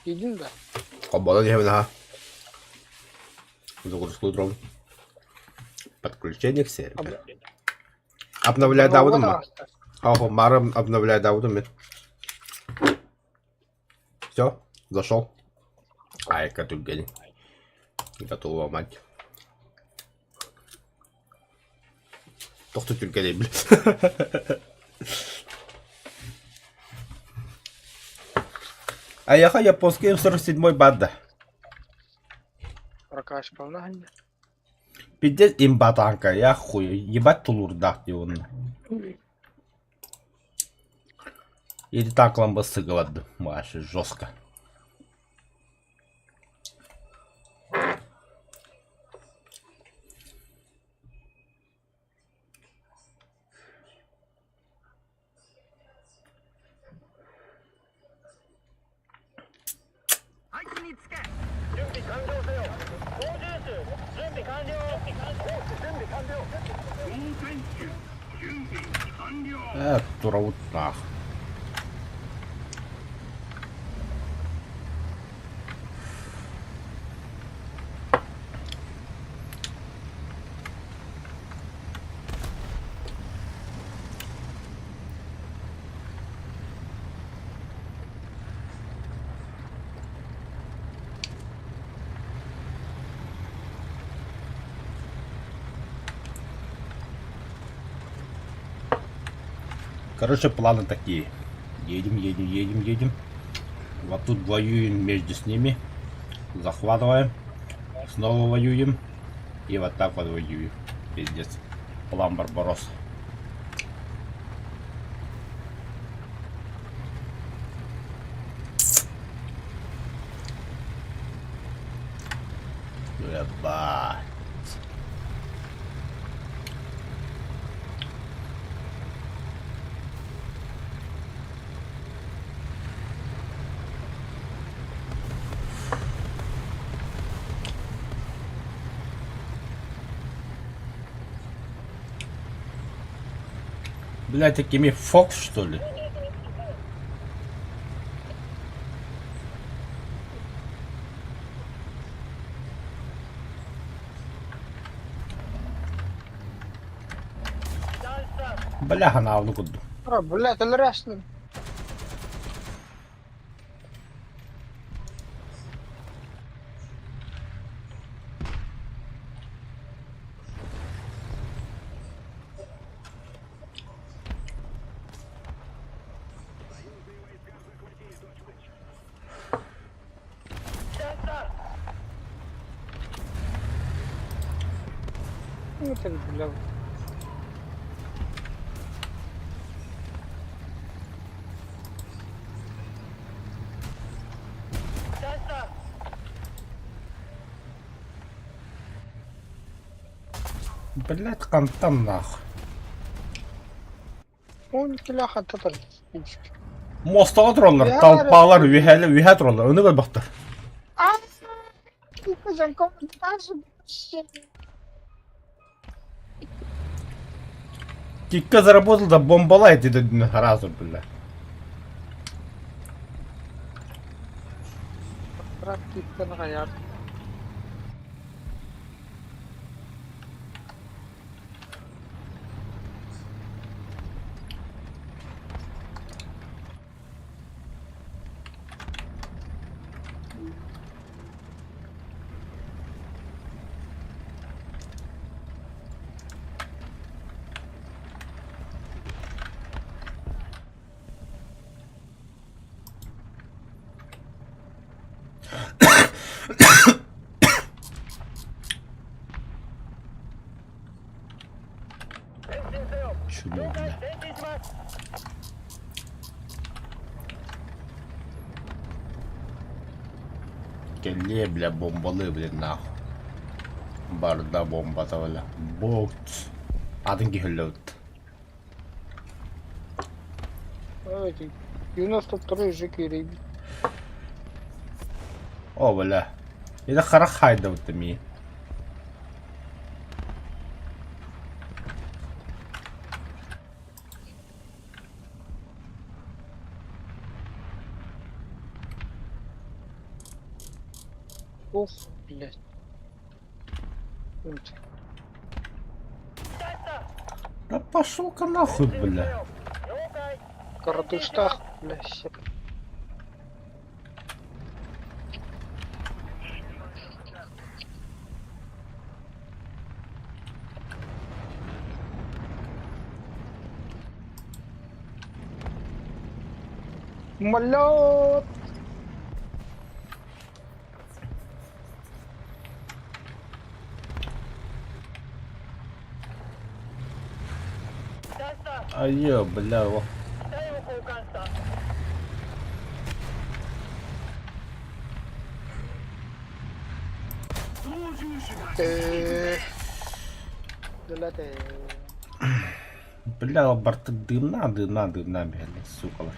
Тиийдиҥ да? Холбоно иһэбин аһа. Загрузку дрон. Подключение к серверу. Обновляйдаабытым ба? Охо, мары обновляйдаабытым мен. Все, зашел. Айка түргэнин. Готова мать. Тохто түргэнэй бил. Аяха японский М47 баар да? Прокачкалана ханна. Пиздец имба танка, я хуй, ебать тулуурдаах дии уонна. Ити танкалан сыгылардым, вообще жестко. Ээ, турабыттаах. Короче, планы такие. Едем, едем, едем, едем. Вот тут воюем между с ними. Захватываем. Снова воюем. И вот так вот воюем. Пиздец. План Барбаросса. Ебать. Блядь, такими Фокс, что ли? Бляха, наалны курдук. Бля, өлөрөөччү. Ну ты, бля. Блядь, хантан нахуй. Он килэ хататар. Мостаҕа тураллар, толпалар үөһээлэр үөһээ тураллар, ону көрбөхтөр. Кикка заработал да бомбалай деді сразу, бля. Кикканы хайар. Чмо, бля. Кэллиэ, бля, бомбалыы, блин, нахуй. Барда бомбата, бля. Бот. Атын киһи өллөбүт. Ой, 92 же киирийбит. О, бля. Это харах хайдабыт ми. Ух, блядь. Да пошел-ка нахуй, бля. Кардыштах, бля, сеп. Малет! Айё, бля, о. Бля, барта дымна, дымна, дымна, бля, сукалар.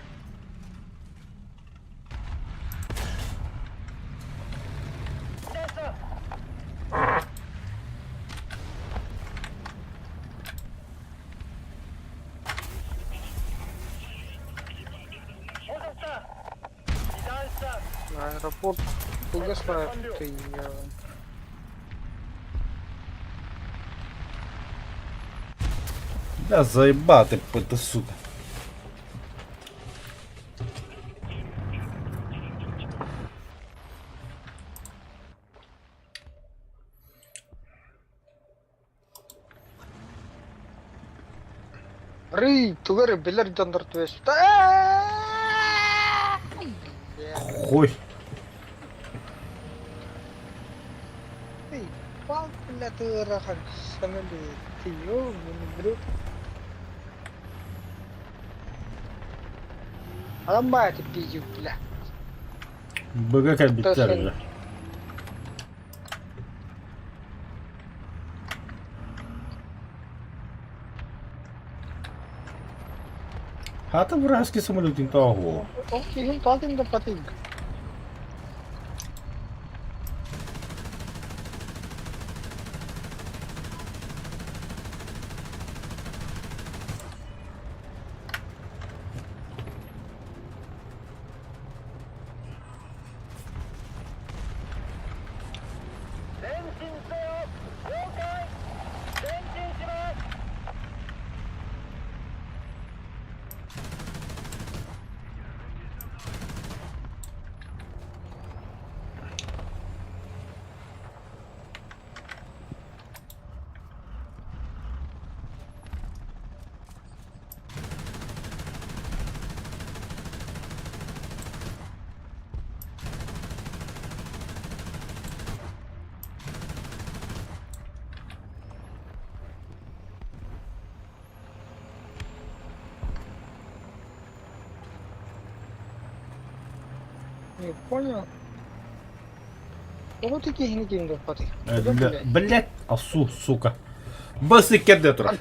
Аэропорт Тугасла ты. Да заеба ты, это сука. Рый, тугары билер дьоннор түбэспит. Хуй. Эй, пал, бля, ты самолет. Ты ёбаный в рот. Аламбай ты пиздюк, бля. БГ кэлбиттэр уже. Хата вражеский самолет не того. Ол киһин туатын да патык. Не понял. Вот и киһини ким да патык. Блять, асу, сука. Басы кэрдэ турар.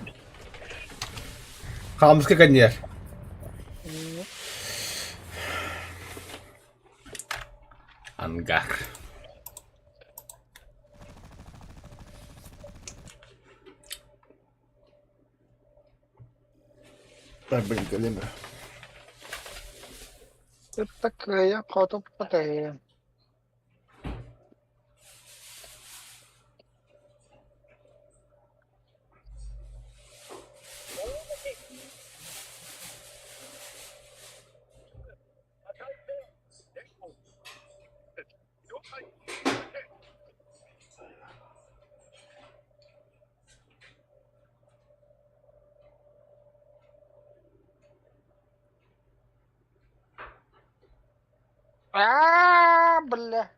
Хаамыска кэнниэр. Ангар. Так, блин, кэлим Такая хоту патык. Аа, бля.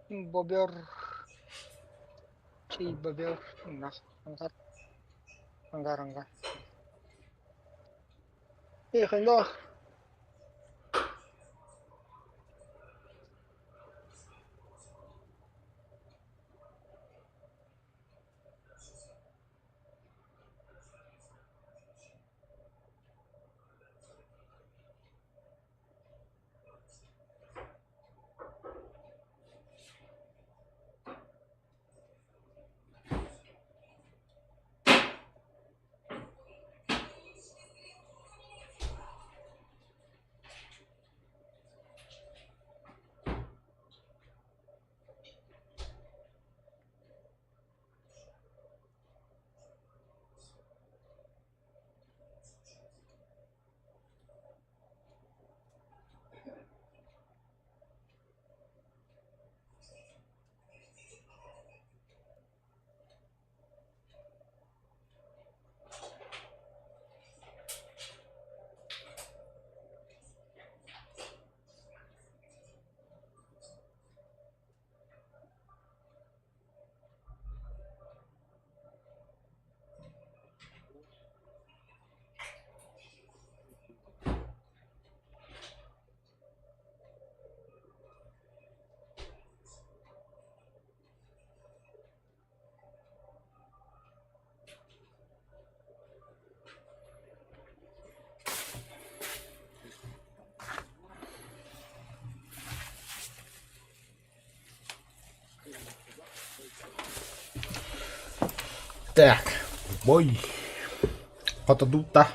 Бобер. Чей бобер. Нах. Ангар. Ангар, ангар. Эх, нах. Так, бой. Хотодута.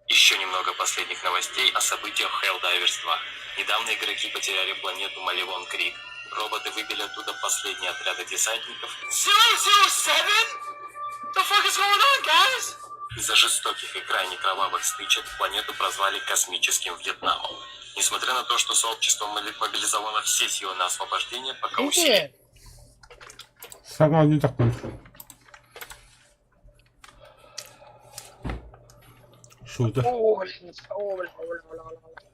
Еще немного последних новостей о событиях Helldivers 2. Недавно игроки потеряли планету Маливон Крик. Роботы выбили оттуда последние отряды десантников. Из-за жестоких и крайне кровавых стычек планету прозвали космическим Вьетнамом. Несмотря на то, что сообщество мобилизовало все силы на освобождение, пока усилия Ити Саҥа не такой. Шута. Оо, блин, оо, бля, бля, бля, бля, бля.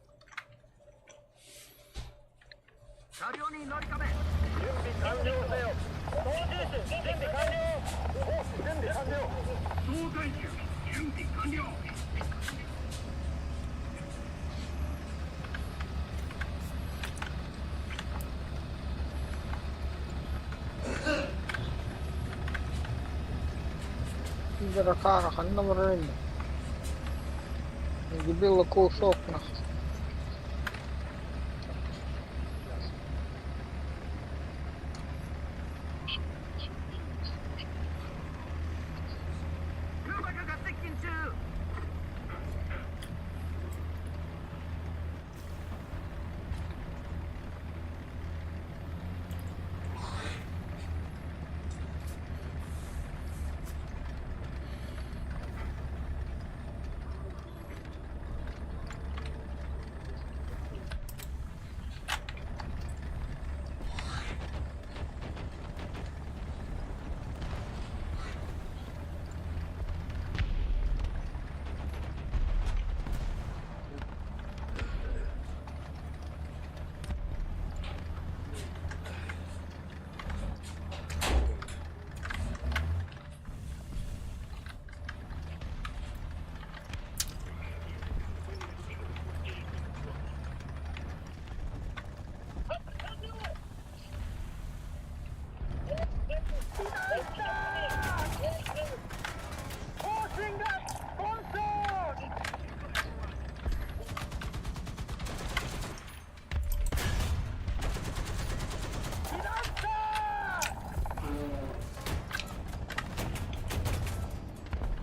Дуракара, ханна барар Дебила кусок нахуй.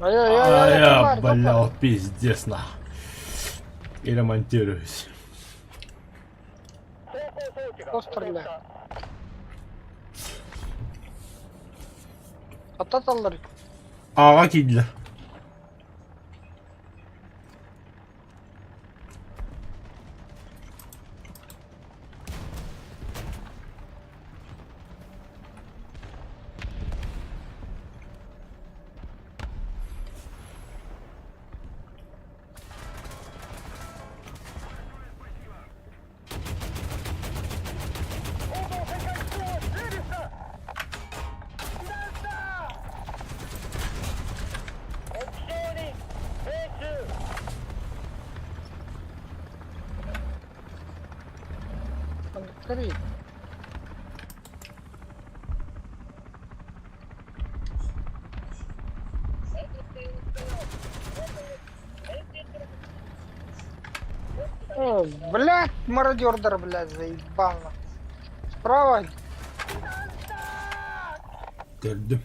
Ай-яй-яй, А я, тварь, бля, топор. вот пиздец на. И ремонтируюсь. Кто стреляет? Ататаллар. Аҕа киирдилэр. Открыть. О, блядь, мародердер, блядь, заебал. нахуй. Справа. Көрдүм.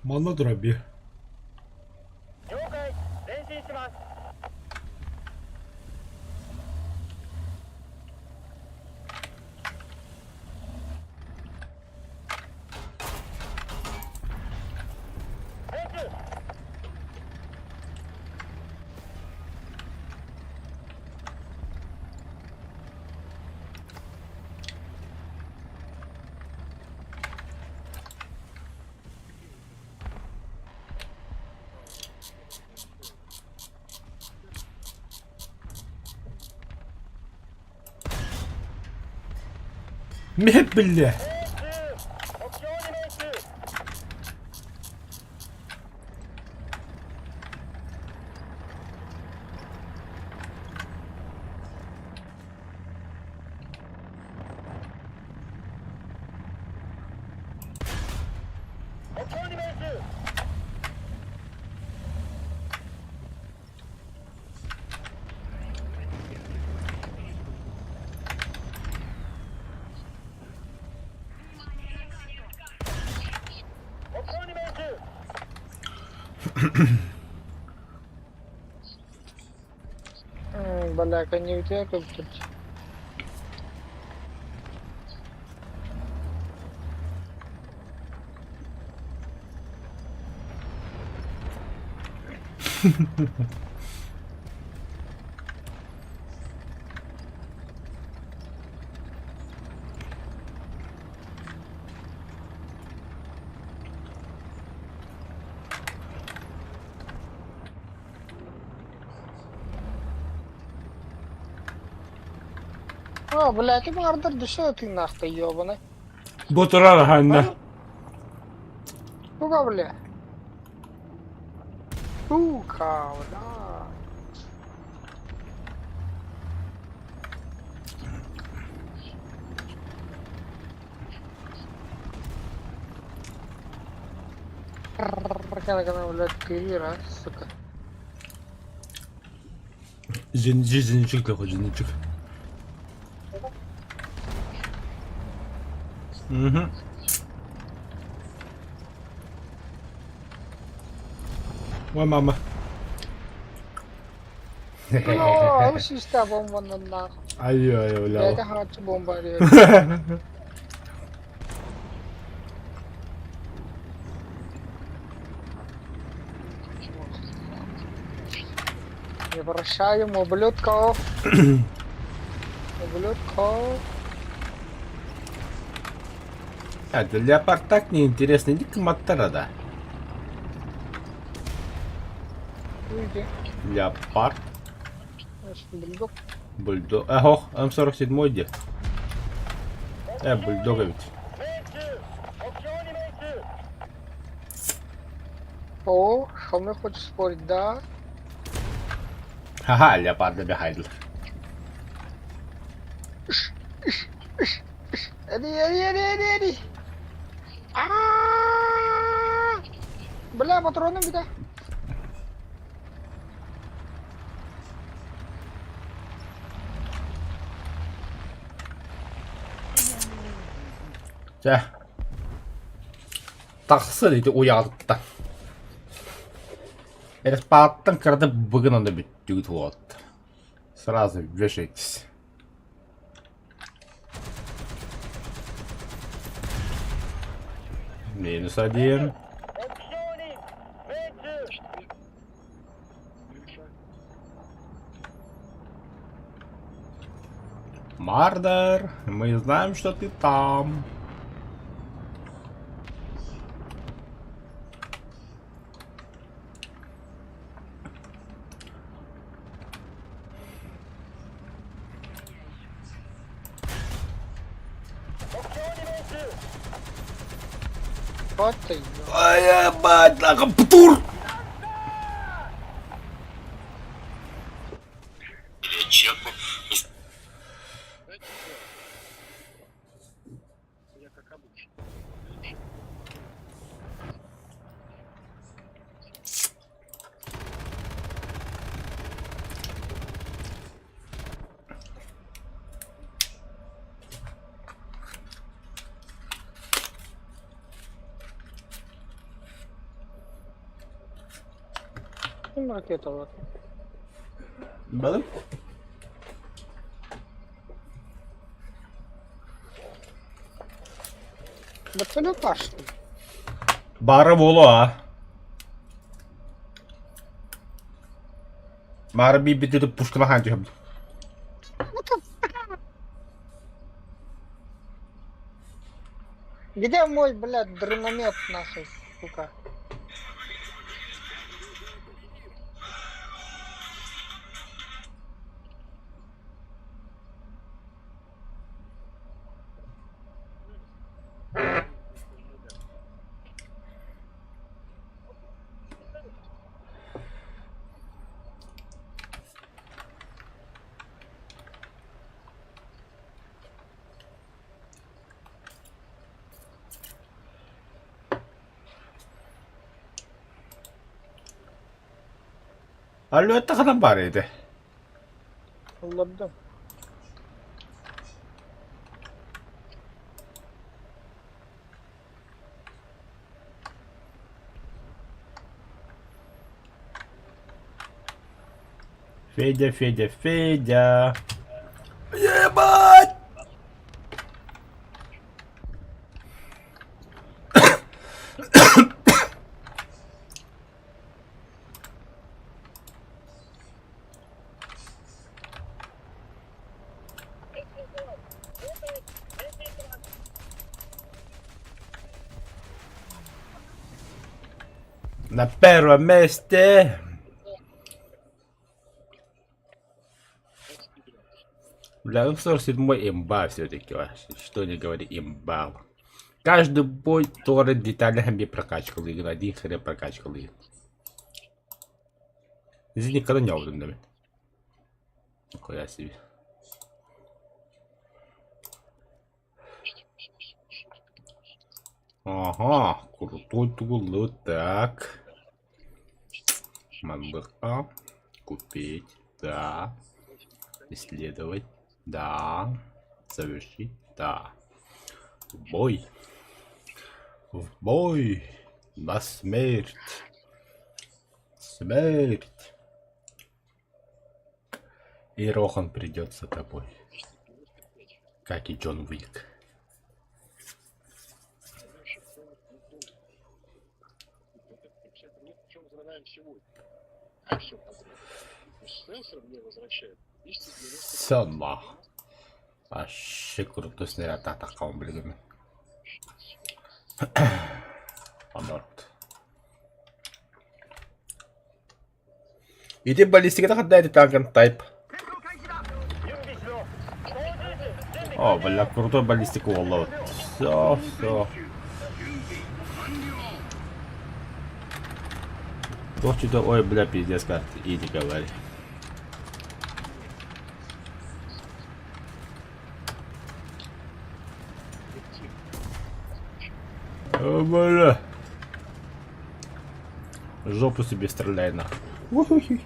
Манна дроби. Бля. Бля, кэннибитигэр көппүт. О, блядь, баҕардар душа тыыннаахтай ёбаный. Бу турар ханна. Сука, бля. Сука, бля. Блядь, кыра, сука. Зенчик такой, зенчик. Угу. Ой, мама. Бля, үс бомбаннан Ай-ай, бля. Бэйэтэ харааччы бомба Не прощаем ублюдков. Ублюдков. А, для леопард так неинтересно, иди к Маттера, да. Уйди. Леопард, Бульдог. бульдог. Эх, М47 где? Бульдога ведь. О, что мне хочешь спорить, да? Ха-ха, леопарда бегает. Эди, эди, эди, эди, эди. А-а-а! Бля, патроны беда. Чэ. Тахсыр ити уйаҕыттан. Эрэспааттан кырата быгын онно бүттүгүт уот. Сразу вешайтесь. Минус один. Мардер, мы знаем, что ты там. Вот ты. Ай, ебать, нахуй, птур! Тщетны и Ким ракета Балым? Вертолет что ли? Бара боло, а. Бара би битти пушкана хан түһэм. Где мой, блядь, дрономет нахуй, сука? Алло, ханан баар этэ? Ыллардым. Федя, Федя, Федя. Ебать! На первом месте. Бля, ну 47 имба все-таки вообще. Что не говори, имба. Каждый бой тоже деталями прокачкал их, один хрен прокачкал их. Здесь никогда не был, да? Нихуя себе. Ага, крутой тулы, так. Мамбыка. Купить, да. Исследовать, да. Совершить, да. В бой. В бой. На смерть. Смерть. И Рохан придет за тобой. Как и Джон Уик. Сама. Вообще крутой снаряд атака, блин. Анорт. Ити баллистиката хадда эти танкан тайп. О, бля, крутой баллистика уолла. Все, все. То что-то, ой, бля, пиздец, как иди говори. О, бля. Жопу себе стреляй нахуй. Уху-ху.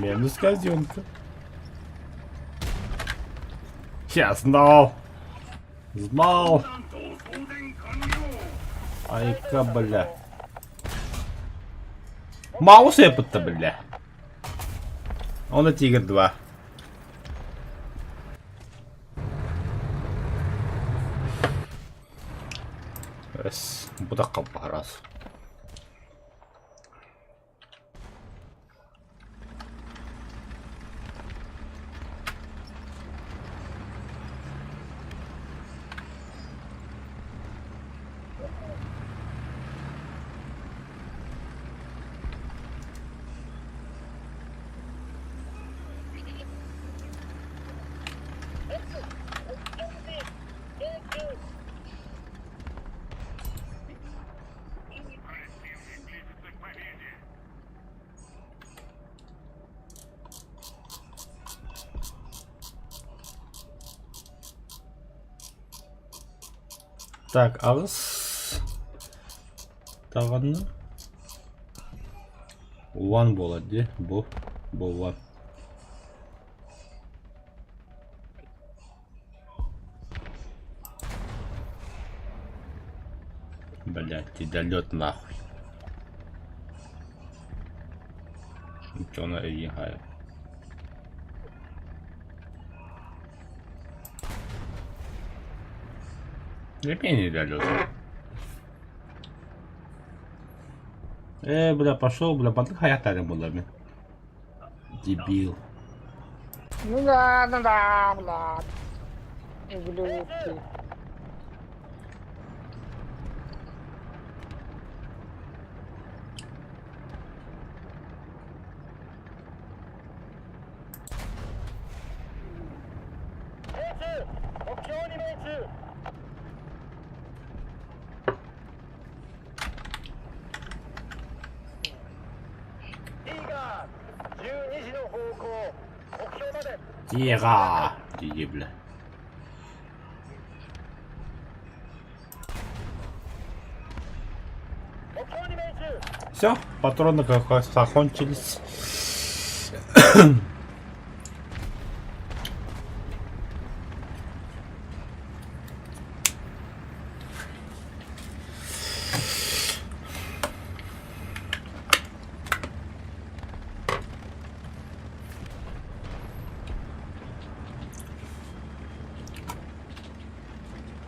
Минус казенка. Я знал. Знал. Айка, бля. Маус это, бля. Он и Тигр 2. Раз. Бу раз. Так, аҕыс даҕаны уон буолар дии бу бу уон Блять, недолет нахуй. Дьоно эйиэхэ Эмиэ недолет. Э, бля, пошел, бля, бандык хайахтарын була мин. Дебил. Ну да, ну да, Влад. Ублюдки. Тихо! Иди, бля. Все, патроны как раз закончились.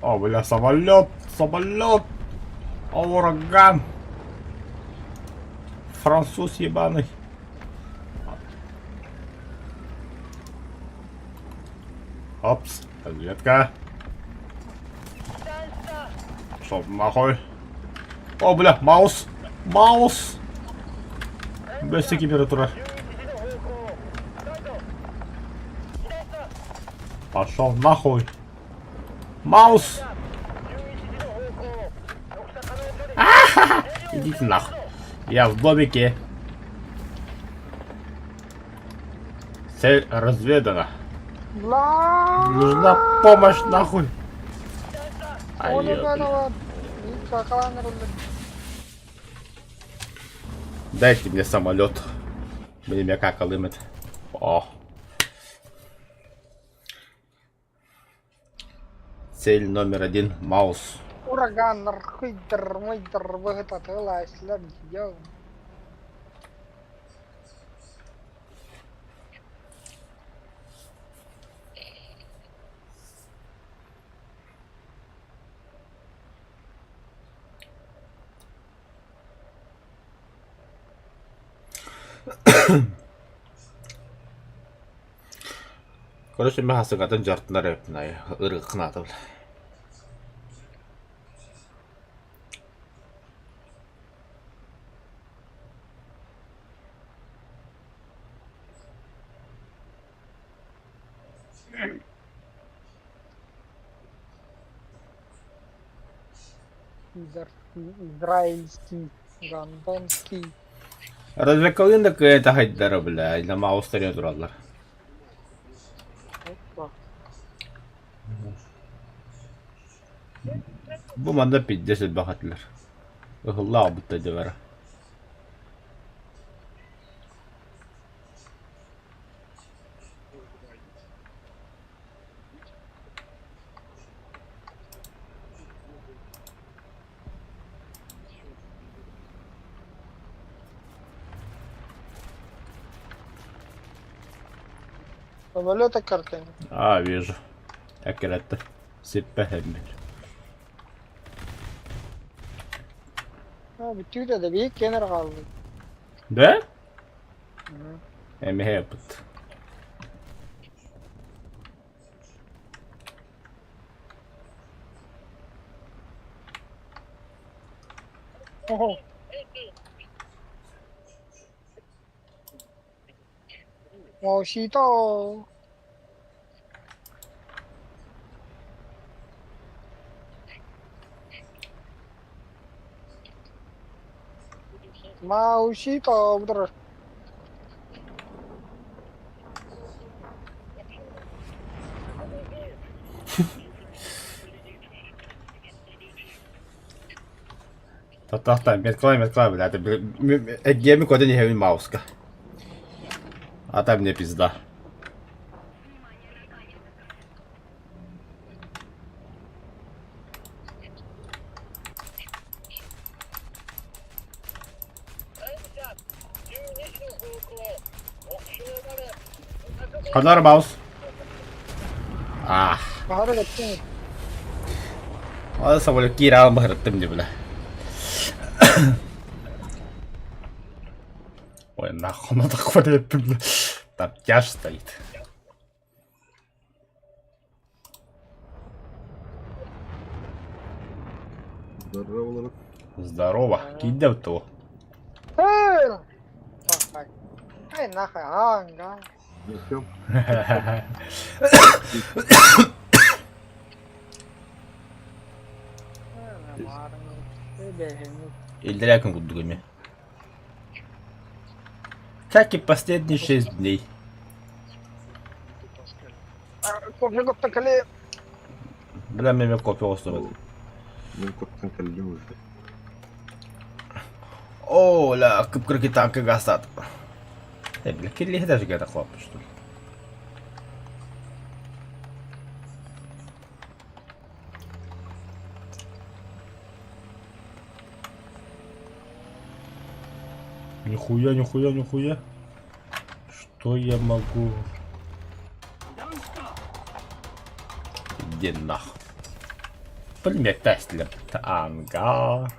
О, бля, самолет, самолет! О, ураган! Француз ебаный. Опс, разведка. Шел нахуй. О, бля, маус! Маус! Бля, температура. Пошел нахуй. Маус! Идите нахуй. Я в домике. Цель разведана. Влад! Нужна помощь нахуй. Ай, Он бля. угадала. Какалан рулит. Дайте мне самолет. Мне меня как лымет. О. Цель номер один. Маус. Ураганнар, хыйдар, мыйдар, быһытатыла, силэр дьон. Короче, мен хасыгатын жартынар өпнай. Ырыкнатып. Израильский, гондонский. Развекалын да кыйта хайдара, бля, на маус тарен тураллар. Опа. Бу манна пиздец элбэх этилэр. Ыһыллаах бутта дьыбара. Самолета картина. А, вижу. Эккирэтте. Сиппэ хэммит. А, бүтүүтэ да биир киэн эрэ хаалбыт. Да? Эмиэ опыт. Оһо. Мосито. Маусито бутар. Татахта, метклай, метклай, бля, это Эгеми куда не хевин мауска. А там мне пизда. Ханар маус. Ах. Баһары кэттиҥ. Ол самолет киирэ баһырыттым дии бля. Ой, нахуй надо хватит, бля. Там тяж стоит. Здорово, Здорово. Киирдэ того. Ай нахуй, ага. Несем. Иллэрээ күн курдук эмиэ. Как и последние 6 дней. Кофе коптан кэлэ. Бля, мен кофе оҕустубут. Мин куттан кэллим уже. О, ля, кып-кыракый танка гастат. Э, бля, киллиһи даже где-то хлоп, что ли. Нихуя, нихуя, нихуя. Что я могу? Иди нах. Блин, Ангар.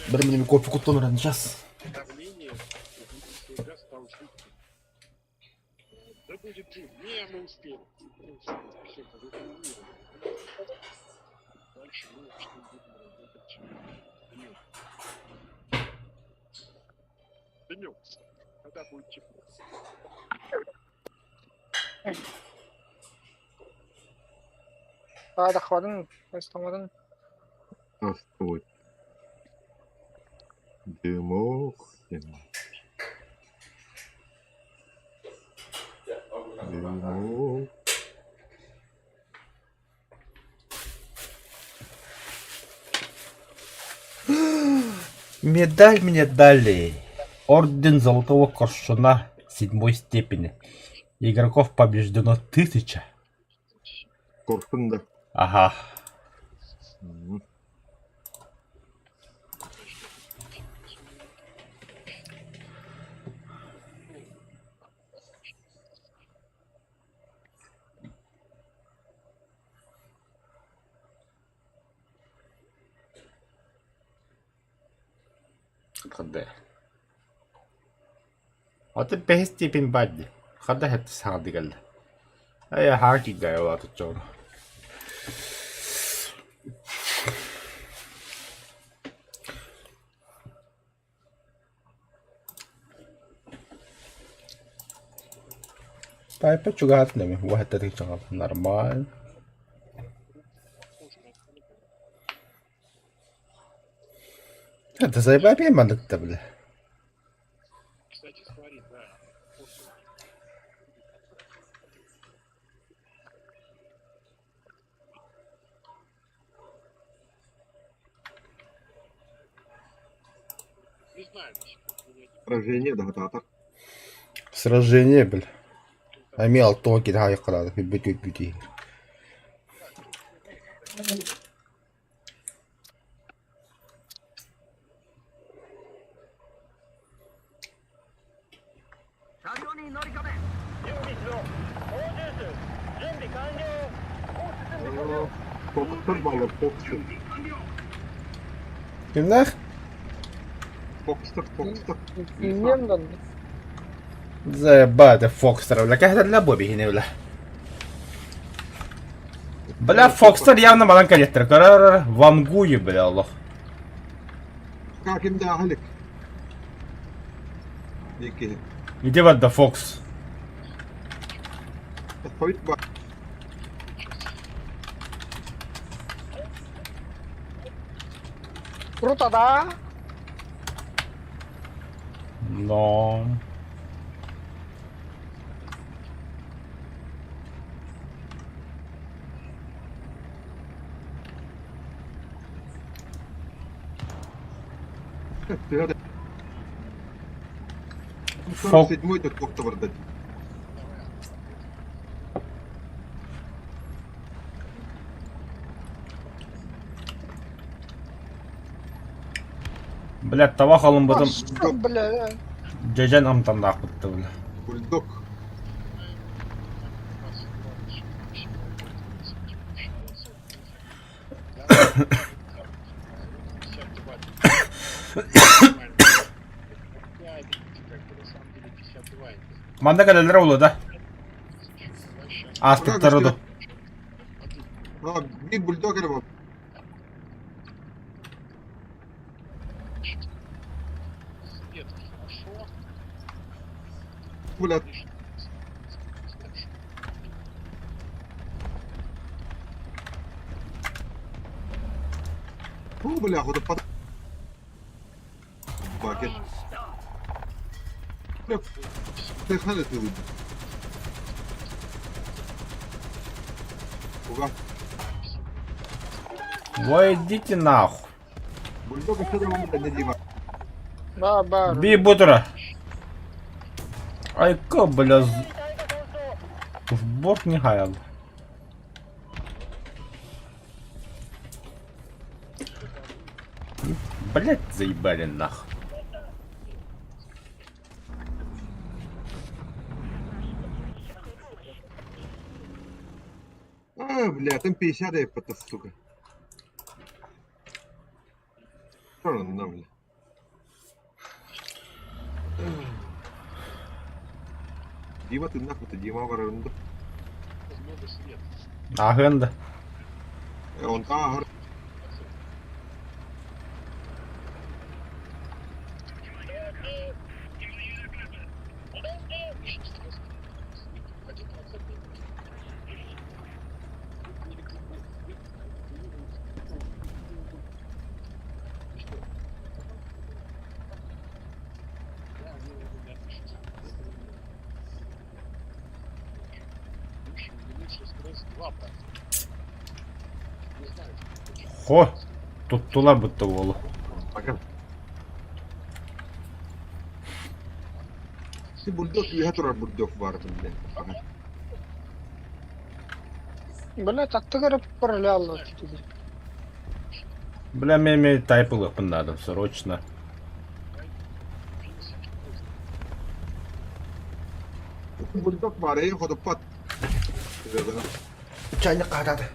Бери мне кофе куттан сейчас. Давление углекислый газ стал жидким. Да будет жив. Не, мы успели. Мы успели. Всех эвакуировали. Дальше мы что будем работать днем. Днем, когда будет тепло. Аадахпатын, ыстаматын. Здравствуй. Дымок. Дымок. Медаль мне дали. Орден Золотого Коршуна седьмой степени. Игроков побеждено 1000. Коршун да. Ага. М. Ханна? Вот и бэһис степень баар дии. Ханна хэт саҥардыы кэллэ. Эй, аһаа киирдэ улаатыччы Пайпа чугаһаатын эми, уоһаттатык нормально. Это заебали маннык бля. Кстати, смотри, да. Не знаю, до сих пор меня не Сражение да Сражение, бля. Ами алтуга киһи хайыккалаата бүт бүт Фокстер баллар, Фокстер. Кимнээх? Фокстер, Фокстер. Ием да. Заебать, Фокстер, бля, как это для Бобби, не бля. Бля, Фокстер явно манан коллектор. Вангую, бля, лох. Как им да, Алик? Дикий. Иди вот да Фокс. Хойт ба. Круто, да? Но... Фок... 47-й да доктор дать. Бля, таба халымбытым Что, бля? дьэдьэн амтаннаахпытты, бля. Бульдог. Да. Манна кэлэллэрэ буолуо да? Ааспыттара дуу? Биир бульдог эрэ буолла. Блядь. Фу, бля, вот под... Бакет. Бля, ты ханет не выйдет. Уга. Ой, идите нахуй. Бульдог еще не Дима. Ба баар. Би бутера. Айка, бля, в борт не хаял. Блять, заебали нах. А, бля, там 50 это, сука. Что на, бля? Дима, ты нахуй, ты Дима барында. Аһыан да. Он та Хо, туттулар бутта уолу. Пока. Ти бульдог, я турар бульдог бар, бля. Бля, таттыгар параллелно тебе. Бля, мен тайп ылыахпын наада, срочно. Бульдог бар, эй, ходоппат. Чайник хаатаата.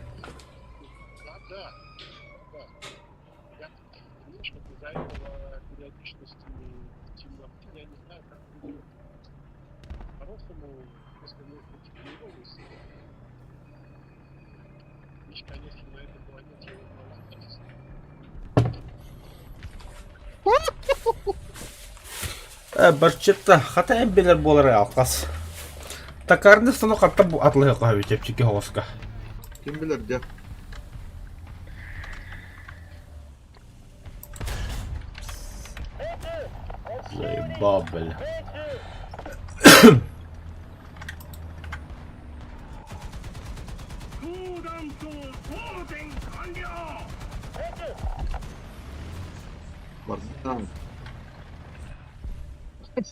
Э, барчытта, хата эмбелер буолар алкас. Такарны сону хатта бу атлыһы хаби чэпчики хоҕуска. Ким билэр дьэ. Заебал, бля. Бардан.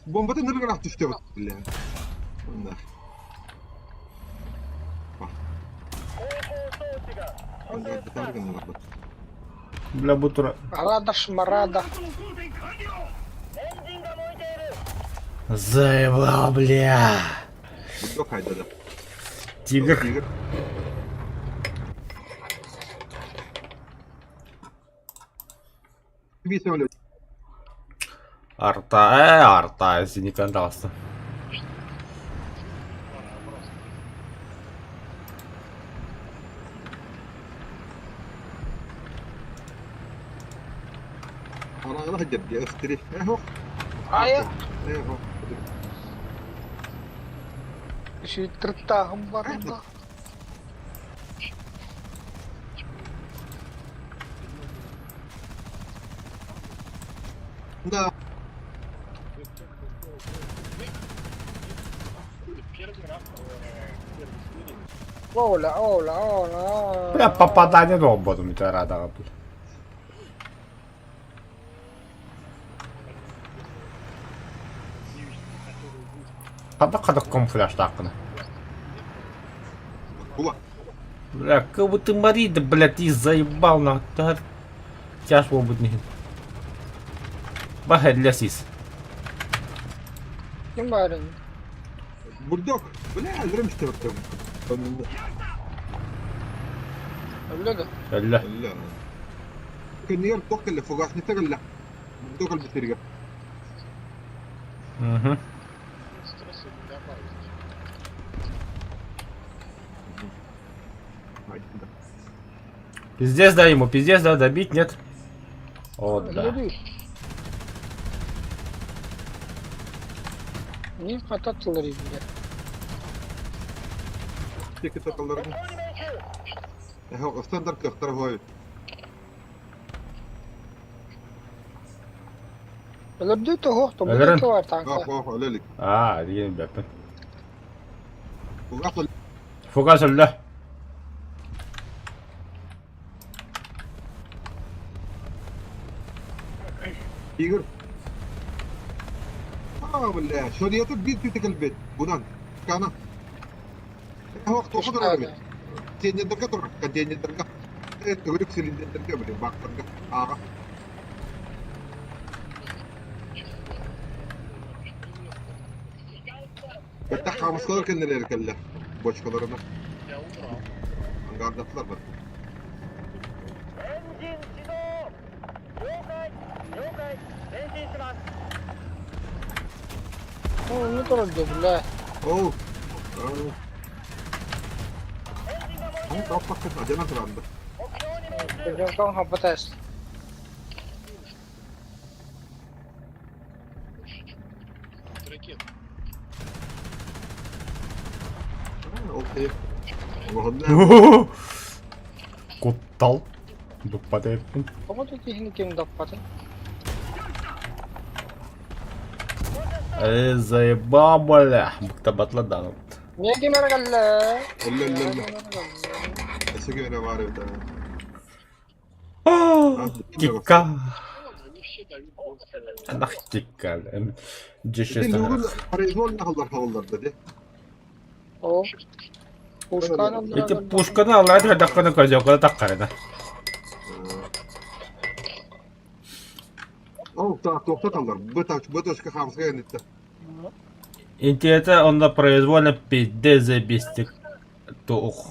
Бомбатын ныргырах түстэ бля. Онда. Онда битаргын бар. Бля, бу тура. Рада шмарада. Заебал, бля. Бульдог хайда да. Тигр. Тигр. Би самолет. Арта, э, арта, синикан таҕыста. Араҕа дьэргэ ыстыри. Эхо. Айа. Эхо. Сүүттэртааһын барда. Да. Оля, оля, оля, оля. Бля, попадание долбодум ити арадаҕа бля. Хадах-хадах камуфляжтааххына. Була. Бля, как бы ты Мари, да, бля, ты заебал на. Тяж буолбут иһин. Баһа сис. Ким баарый? Бульдог. Бля, өлөрөм истэ Өллө да? Өллө. Өллө. Кэннигэр туох кэллэ? Фугасница кэллэ. Бульдог өлбүттэригэр. Угу. Пиздец, да, ему, пиздец, да, добить, нет? О, да. Не хватает бля. Тики сакалларын. Стандарт кыахтара хоy. Өлөрдүү тоһуох Өлөрөн. тобу бар танка. Ах, ох, өлөлүк. Аа, диэн бэппин. Фугас Фугас өллө. Игорь. А, бля, шариаты биир түтэ кэлбит. Бунан. Кана. Ох, тоха турар эбит. Контейнердарга турар, контейнердарга. Төгүрүк цилиндрдерге, блин, бактарга. Ага. Бэттэх хаамыскалар кэннилэри кэллэ. Бочкаларына. Ангардатылар бар. Ну, не турар дии, бля. Оу. Аны таппакка адьана туранды. Дьонтон хаппатас. Ракет. Ол Оһонна. Куттал. Дуппат эппин. Тоҕо да киһини ким даппатын? Э, заебал, бля. Быктабатла да. Niye ким эрэ кэллэ? Өллө өллө өллө. Өссө ким бар эбит. Кикка. Они все дают больше. Нах кикка. Ити лугун произвольно халлар халлар да. О. Пушканы Эти пушканы аллар дакканы көзөккө таккарына. Ол та тоқтаталар. Б точка хамсга энитте. Интиэте онно произвольно пизде забистик. Туох.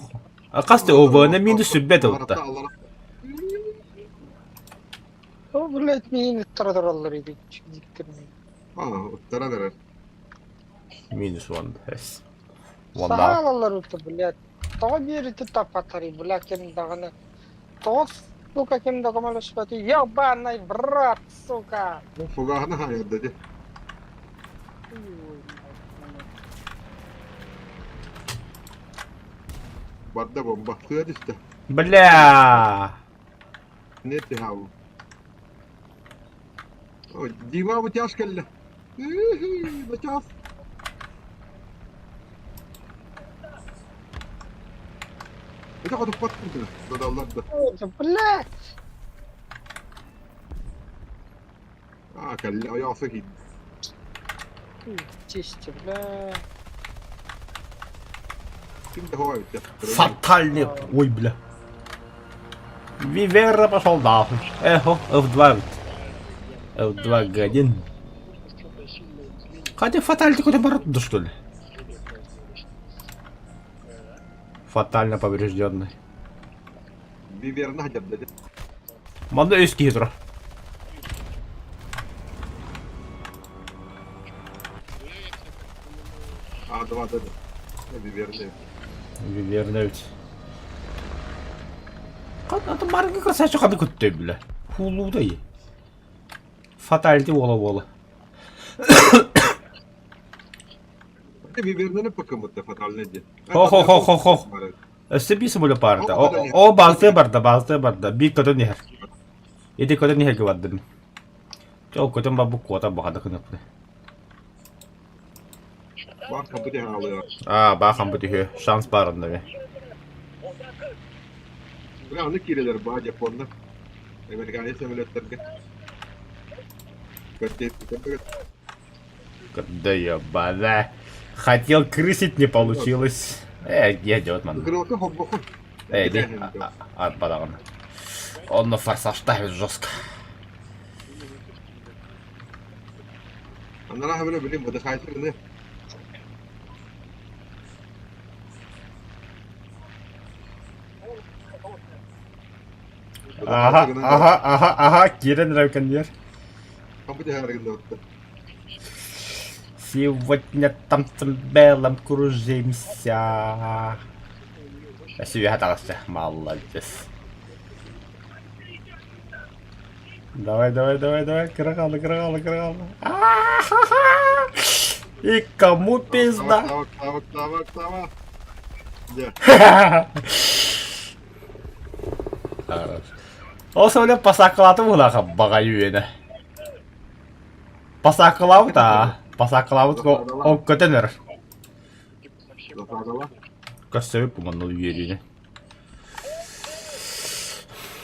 А касты ОВН минус сүббет ылта. О, блядь, миин ыттара тураллар эбит. Диктерми. А, уттара дерер. Минус он. Эс. Саха Ванда. алаллар ытты, блядь. Тоҕо биэрити таппатарый, бля, ким даҕаны. Тоҕо, сука, ким да көмөлөспөтүй. Ебаный брат, сука! Фугахна хаярда де. Барда бомба. Сыа түсті. Бля. Не ти хау. Ой, Дима бу тяж келді. Бу тяж. Это хоть паттын додаллар да. Блядь! А, кэллэ, ойоосо киин. Чисти, бля. Ким да хоа битте. Фатальный. Ой, бля. Вивера пошел нахуй. Эхо, F2. F2 G1. Что-то сильное изменение Хотя фатальный какой-то оборот, да что ли? Фатально поврежденный. Виверна хадьарда де. Манна өс киһи А, два да. Виверна. Виверна ведь. Қандай марга красавчик қандай күтті бля. Хулудай. Фаталити ола ола. Вивернаны пакымытты фатальный де. Хо-хо-хо-хо-хо. Өссө би самолет барда. О балты барда, балты барда. Би көтөн иһэр. Ити көтөн иһэргэ бардым. Ол көтөн бабу куота баҕада кыныппы. Бар компьютер алыа. А, бахан бу түһү. Шанс барында бе. Бля, аны кирелер ба Японда. Американец самолеттерге. Да ебана. Хотел крысить, не получилось. Э, идет, ман. Крылка хоббоху. Э, иди. Ат бадаган. Он на форсаж ставит жестко. Анара хабиле билим буда хайсыр не. Ага, ага, ага, ага, Кирен Райконьер. Компьютер харгында отты. Сегодня там с белым кружимся. Өссө таҕыста. Молодец. Давай, давай, давай, давай, кыра хаалла, кыра хаалла, кыра хаалла. И кому пизда? Клава, клава, клава, клава. Дьэ. Хорош. Ол сөбүлэ пасакалааты буолаха баҕайы үөнэ. Пасакалаабыт аа. Пасакалаабыт ол көтөн өр. Засадала. Көрсөбүт бу манна үөрүүнү.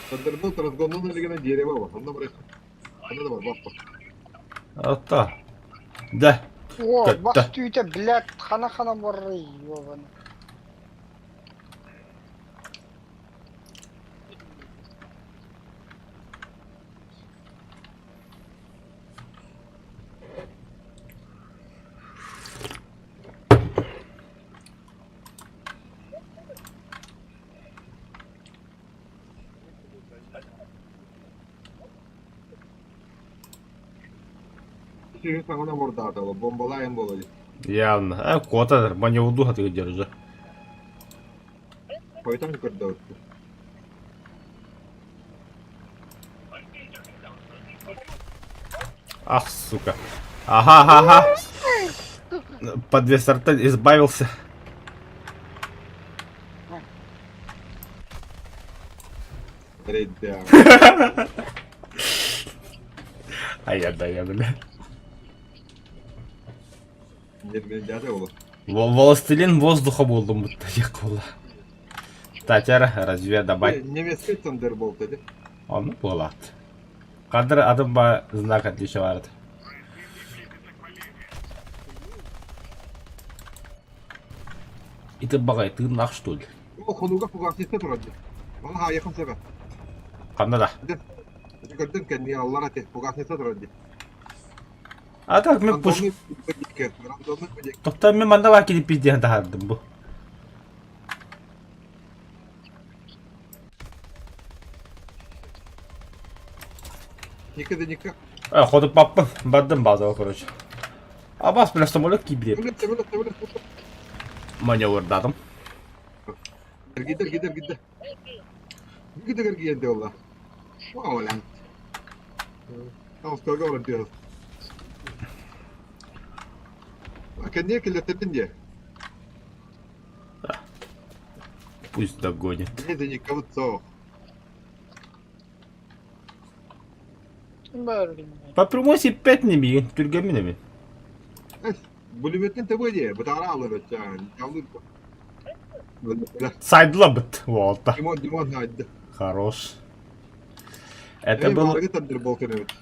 Тандырбыт разгоннун илигинэ дерево бар. Онно барыах. Онно да бар, баппа. Ата. Да. О, Көттө. бас түүтэ, блядь, хана-хана баррый, ёбаный. Сүүһү саҥана мордаатала, бомбалаайын буолар. Явно. А, кота, маневрду хатыгы держи. Хойтон көрдөбүт. Ах, сука. Ага, ага, ага. Подвес рта избавился. Рейдя. А я да, я, бля. Нервендяде ол. Властелин воздуха буоллум будто якула. Татяра, разве добавь? Немецкий Thunderbolt эди. Ону буолаат. Кадр атын ба знак отличия барат. Ити баҕай тыыннаах что ли? О, хонууга фугасниста турар дии. Оны хаайыахын сөбө. Ханна да? Көрдүм кэннигэ аллар ати фугасниста турар дии. А так мен пуш... Рандомный подъекке, рандомный подъекке. Тоқтар мен манда бар келіп пизден тахардым бу. Ника да ника. Э, ходып баппын. Бардым базаға, короче. Абас, бля, самолет кибре. Өлөт, өлөт, өлөт. Маневрдадым. Эргийдэ, эргийдэ, эргийдэ. Гидэ эргийэн дии Вау, лэн. Таҕыстарга баран түһэр. Кэнниэ киллэртэрдин дии. Пусть догонит. Эмиэ да никабыт суох. Ким баар По прямой пять не мигин, түргемин эми. Бүлүмөттөн табыа дии, бытаара алар өттөөн. Сайдла быт, волта. Димон, Димон хайда. Хорош. Это был... Барыгы Thunderbolt эбит.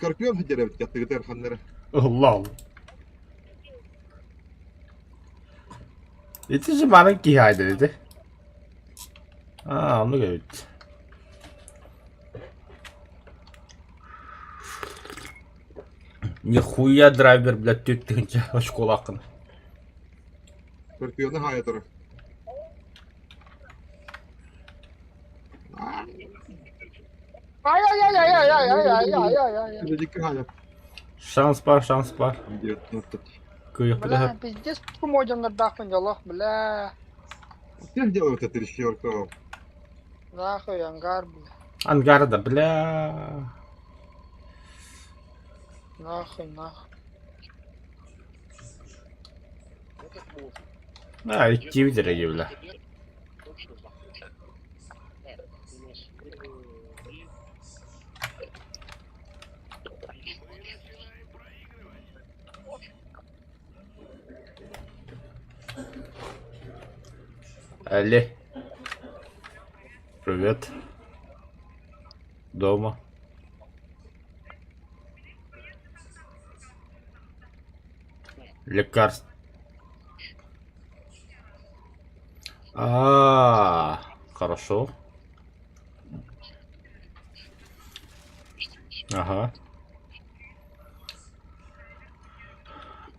Скорпион сидер эбит, яттыгытар ханнары. Лол. Ити же маленький хайда dedi. А, оннук эбит. Нихуя драйвер, блядь, түт тыгынча очколааххын. Скорпионы хайа турар. Ай-яй-яй-яй-яй-яй-яй-яй-яй-яй. Дикки хайа. Шанс бар, шанс бар. 19. Кыйык Бля, пиздец, модернардаахпын дьолох, бля. Как делают это решёрка? Нахуй, ангар, бля. Ангарда, бля. Нахуй, нахуй. А, идти дорогие, бля. Алле. Привет. Дома. Лекарств. А, хорошо. Ага.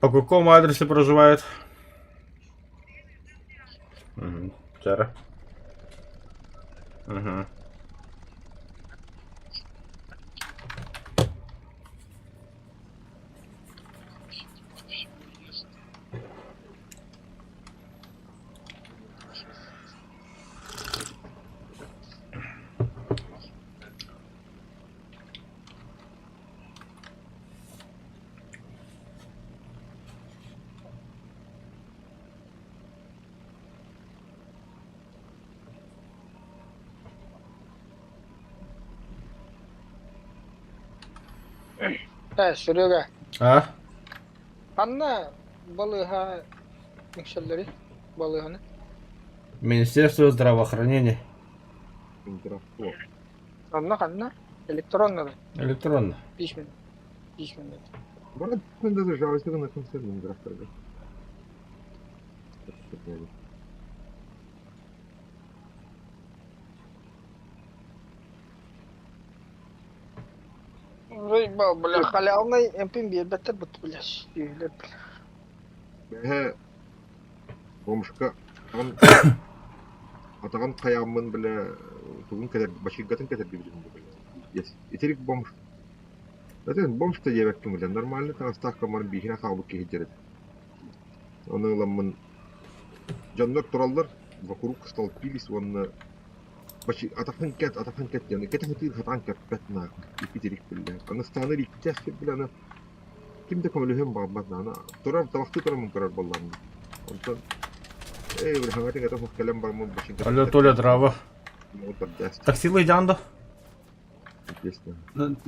По какому адресу проживает? Угу. Вчера. Угу. Ээ, Серега, А? ханна балыыһа үҥсэллэрий? Балыыһаны? Министерство здравоохранения. Здравство. Онно ханна? Электронно да? Электронно. Письменно. Письменно. Брат, мен даже жалость на концерт здравствуй. Заебал, бля, халявный эмпин биэрбэттэр бут, бля, сүөлэр, бля. Бэһэ бомжка атаҕын атаҕын хайааммын бля тугун кэтэр бачыыҥкатын кэтэрдибитим бля. Итирик бомж. Этин бомж да диэбэккин бля нормально таҥастаах комар бииһинэ хаалбыт киһи дьэрит. Ону ыламмын дьоннор тураллар вокруг столпились уонна Атаххын кэт, атаххын кэт диэн кэтэх ытыыр сатаан кэппэт нахуй итирик биллэ. Аны станы иккитэ бile аны ким да көмөлөһүөн баҕарбат аны турар табахтыы турар көрөр буоллаҕым. Онтон эй бile хаҥатын этэ суох кэлэн бараммын бачыҥка Алло, Толя, здраво. Таксилы идеан да?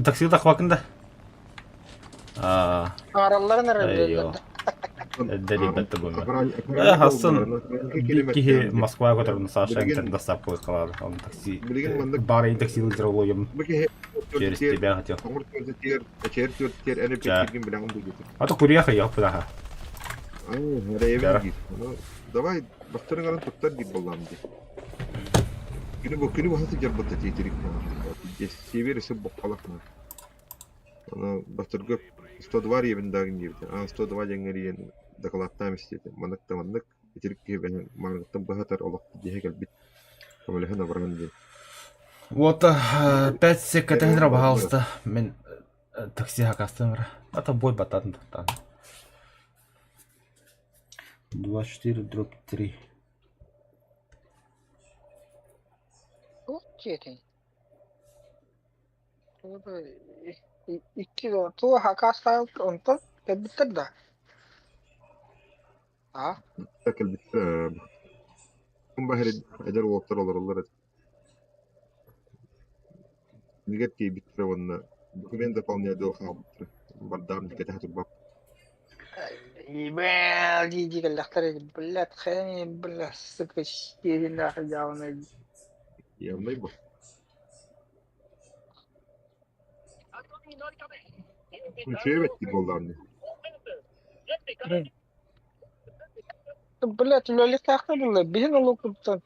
Такси тахвакын да? А, Аралларын эрэ Айо. билэллэр. Эрдэ бу. Э, Хассан биир киһи Москваҕа көтөрүн Саша интер доставка кылаар. Он такси Билигин маннык баар такси лыдыр бу киһи через тебя хотел. Тоҥур түөртэтигэр, эчээр түөртэтигэр эн Ча. эппиэттииргин билэҕин дуу диэтим. А то курьер я пыдаха. Ай, эрэйэбин Дара. диир. Ону давай бастарын арын туттар диир буоллаҕым дии. Күнү бу күнү быһа сылдьарбыт да тиэтирик Север өссө боххолох наар. Аны бастырга 102 диэбин даагын диэбитэ. Аа 102 диэҥҥэ эрийэн дакылааттаан истиэтэ. Маннык да маннык итирик киһи бэйэҥ мааныттан быһатар олох дьиэһэ кэлбит. Көмөлөһөн абыран диэн. Вот 5 секретарь пожалуйста. Мен такси хакастым. Это бой батан батан. 24 дробь 3. Туох дьиэтий? Икки туох акаастаабыт онтон кэлбиттэр да? Аа? Кэлбиттэр баһыр эдэр уолаттар олороллор этэ. Кинигэр тиийбиттэрэ уонна документ заполняй дуо хаалбыттара. Бардаам кэтэһэ турбап. Ебал дии кэллэхтэр блядь, хрен, бля, сука, сиэринээх дьаалынай. Явнай бу. Үчүгэй бэттик буоллаҕым дии. Блядь, үлэлиэхтээхтэр буолла. Биһин олукуттан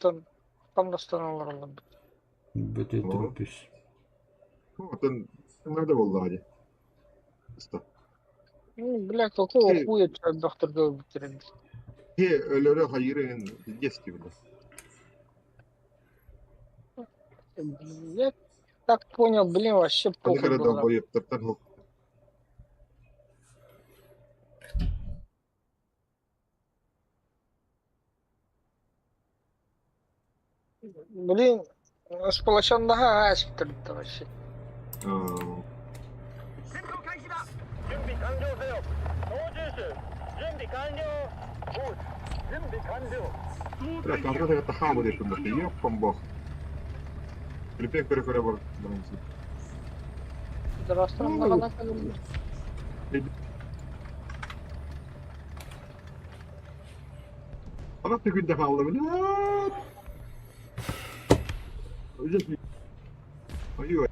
хамнастан олороллор. Бөтө торопюсь. Оттон надо буоллаҕа дии. Блядь, какого хуя доктор бүтэрэн. Өлөрө хайырын пиздец бile. Я так понял, блин, вообще похуй было. Блин, с палачом нога аспитер вообще. Здравствуй, Анах күндэ хаалла блядь. Ой,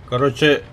Короче,